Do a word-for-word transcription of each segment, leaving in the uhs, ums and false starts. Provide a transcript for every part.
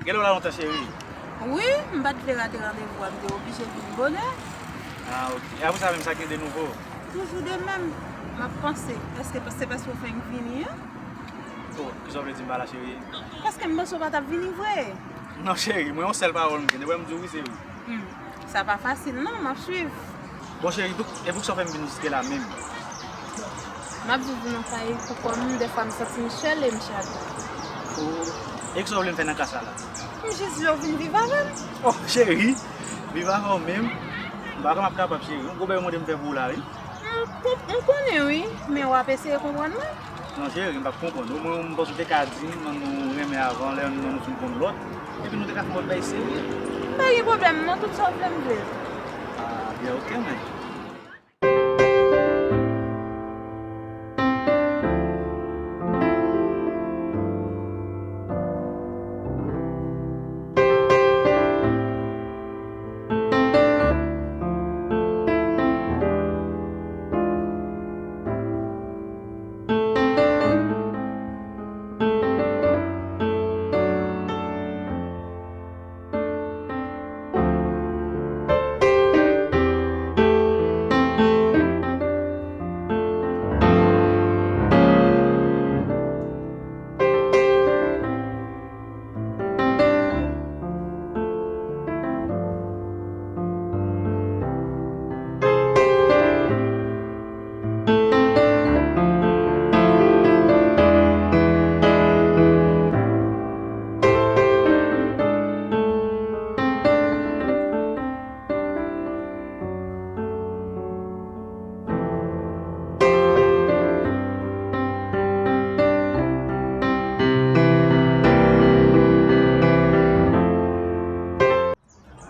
Gen lè w la lontan, cheri? Wi, m pa t vle rate randevou a, m te oblije vin bonè. Ah, ok. E apre sa menm, sa k gen de nouvo? Toujou de menm. M ap panse, èske se paske w fenk vini an? Oh, kisa w vle di m pa la, cheri? Paske m panse w pa t ap vini vre. Non, cheri, mwen yon sèl pawòl m gen. Depi m di w wi, se wi. Hmm. Sa pa fasil non, m ap swiv. Bon, cheri, pou, e poukisa w fè m vin jiske la menm? M ap viv nan kay pou kò m, dèfwa m santi m sèl e m chagren. Oh, e kisa w vle m fè nan ka sa la? M jis vle w vin viv avè m. Oh, cheri, viv avè w menm? M pa kwè m ap kapab, cheri. Yon gwo bagay w mande m fè pou ou la, wi. M konp-, m konnen wi, men w ap eseye konprann mwen. Non, cheri, m p ap konprann. Omwen, m panse w te ka di m, nou renmen avan, lè nou, nou fin konn lòt. Epi nou te ka fè yon lòt bagay serye. M pa gen pwoblèm, non, tout sa w vle, m vle l. Ah, byen, ok, men.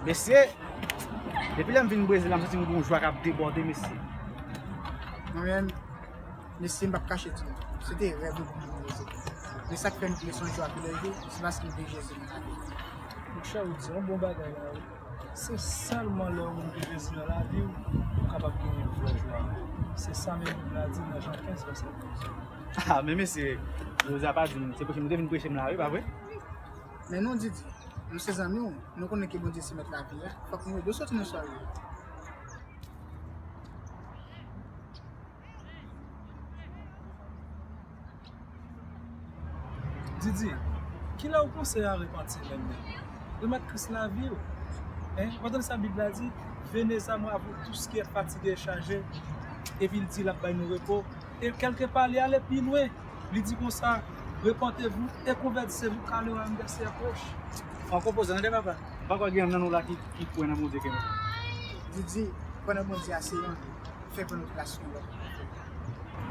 Mesye, depi lè m vin Brezil la, m santi m gen yon jwa k ap debòde, mesye. Mwen menm, mesye, m p ap kache di nou, se te rèv mwen pou m vin Brezil. Men sa k fè m vle sonje w a toulèjou, se paske m te Jezi nan lavi m. Monchè, ou di yon bon bagay la, wi. Se sèlman lè yon moun gen Jezi nan lavi w, ou kapab genyen vrè jwa. Se sa menm Bib la di nan Jan kenz, vèsè douz. Ah, men mesye, Jezi a pa di m, se preche m te vin preche m la, wi, pa vre? Men non, Didi, nou se zanmi w, nou konnen ke Bondye se mèt lavi a, fòk nou ede w soti nan sa w ye. Didi, kilè ou panse a repanti menm menm? Remèt Kris lavi w. Hein? Ou pa tande sa Bib la di? Venez à moi, vous tous qui êtes fatigués et chargés. Epi l di l ap bay nou repo. E kèlke pa li ale pi lwen. Li di konsa, repentez-vous et convertissez-vous, car le royaume des cieux est proche. An konpoze, tande papa. M pa kwè gen yonn nan nou la ki, ki kwè nan Bondye kenbe. Didi, kwè nan Bondye a se yon, fè pran nou plas yon lòt.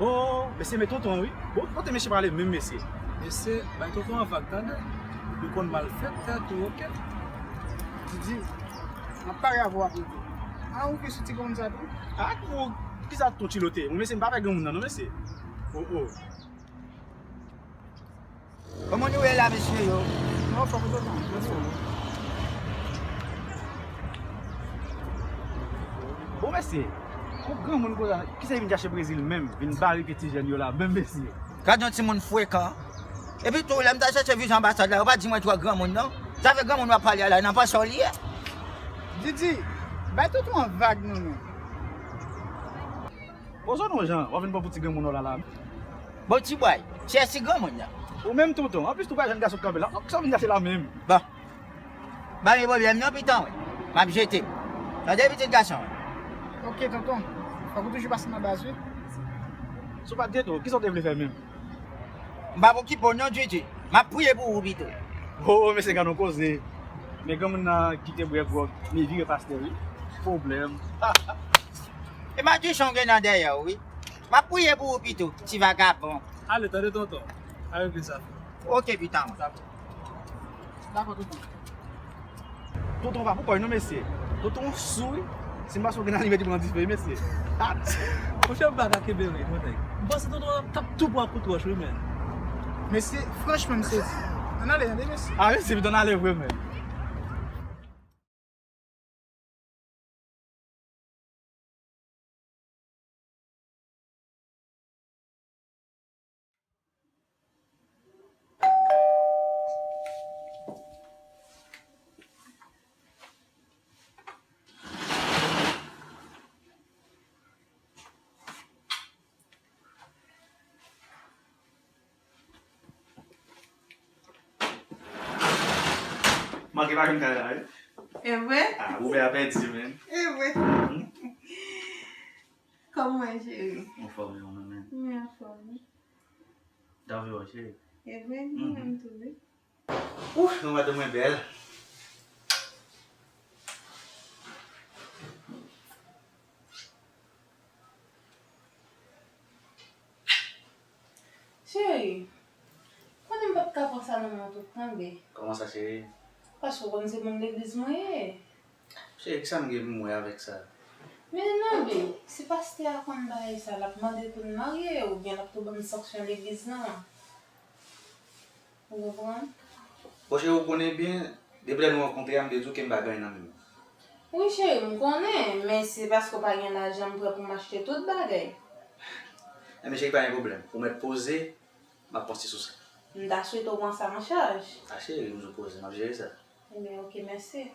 Oh, mesye, men tonton, wi. Bon, kote mesye prale menm, mesye? Mesye, bay tonton an vag, tande. Li konn mal fèt tèt ou, oke? Didi, m ap pare avè w apre tou. A, ou vle sou ti granmoun sa tou? A, ou, kisa tonton Chilote? Mwen, mesye, m pa fè granmoun nan, non, mesye. Oh, oh. Kòman nou ye la, mesye yo? Non, fòk nou tonton, mesye. Bon, mesye, yon granmoun konsa, kisa l vin chache Brezil menm? Vin bare pye ti jèn yo la menm, mesye. Gad yon timoun frekan. Epi tou, lè m t al chèche viza anbasad la, yo pa di mwen twò granmoun, non. Zafè granmoun w ap pale a la, nan panse w li ye? Didi, bay tonton an vag non, men. Bon, zòn yon jan, w ap vin pran pou ti granmoun w la la. Bon, ti bway, chèche ti granmoun nan. Ou menm tonton, anplis tou pa jèn gason k kanpe la, sa w vin chache la menm? Bon. Pa gen pwoblèm non, pitan, wi. M ap jete. Tande, pitit gason? Oke, tonton. Fòk ou toujou pase nan baz, wi. Si w pa t jete w, kisa w te vle fè menm? M p ap okipe w non, Didi. M ap priye pou ou pito. Oh, mesye, gad yon koze. Men granmoun nan kite bwè gwòg, men vire pastè, wi. Pwoblèm. E madichon gen nan dèyè w, wi. M ap priye pou ou pito, ti vagabon. Ale, tande tonton. A regle zafè. Oke, pitan. Dakò. Dakò, tonton. Tonton pa pou kòy non, mesye. Tonton sou, wi. Si m pa sou gen alimèt, li pran dife, wi, mesye. Monchè, m pa ka kenbe ri non, nèg. M panse tonton t ap tou pran kout wòch, wi, men. Mesye, franchman, m sezi. Ann ale, tande, mesye. A, mesye, pito n ale vre, men. Manke pa jwenn kay la, wi. E vre? Ah, Uber a pèdi, men. E vre. Kòman w ye, cheri? Anfòm, wi, ou menm, men. Mwen anfòm, wi. Tanvi wè w, cheri. E vre, ou menm tou, wi. Ouf, nou madanm mwen bèl. Cheri, konnen m pa t ka pran sa nan men w tout tan, bebe. Kòman sa, cheri? Paske w konn se moun legliz mwen ye. Cheri, kisa m gen pou m wè avèk sa? Men non, bebe, si pastè a konn bagay sa, l ap mande pou n marye, oubyen l ap tou ban m sanksyon legliz lan. Ou konprann? Bon, cheri, ou konnen byen, depi lè nou rankontre a, m te di w ke m pa gen anyen nan men m. Wi, cheri, m konnen, men se paske w pa gen lajan, m prè pou m achte tout bagay. Enben, cheri, pa gen pwoblèm. Ou mèt poze, m ap panse sou sa. M ta swete w pran sa an chaj. A, cheri, m di w poze, m ap jere sa. Enben, oke, mèsi.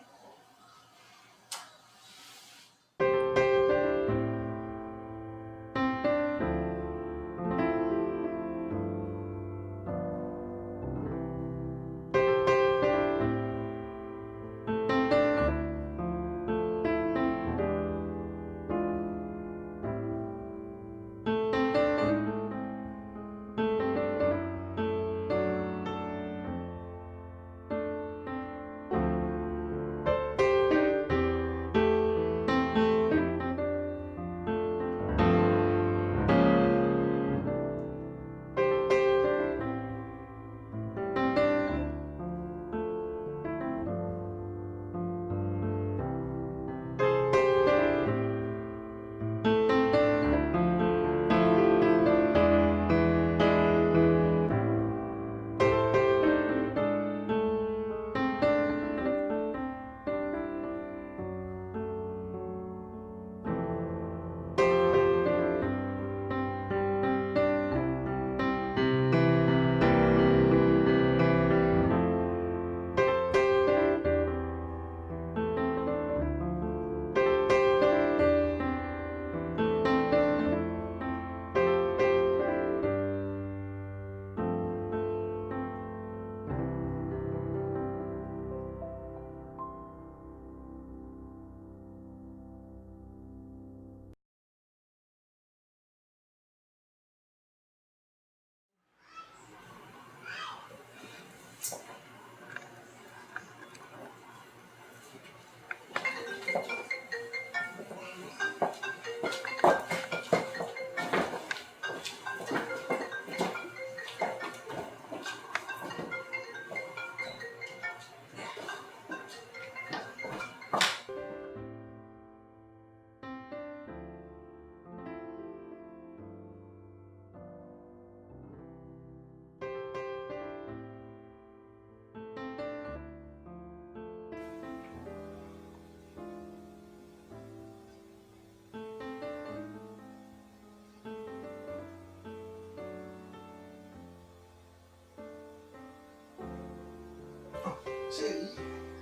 Oh, cheri,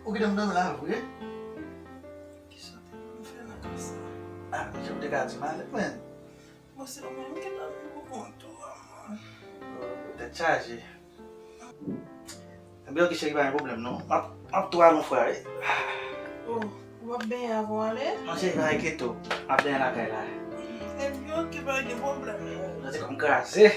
ou gentan dòmi la vre? Kisa w te pou m fè nan ka sa? Ah, men jan w te ka di m ale, men. Bon, se ou menm ki dòmi pou kont ou a, man. Oh, tèt chaje. Enben, oke, cheri, pa gen pwoblèm, non. M ap, m ap tou al yon fwa, wi. Oh, w ap benyen avan w ale? Non, cheri, pa enkyete w. M ap benyen lakay la. Enben, oke, pa gen pwoblèm. Tande kò m kraze.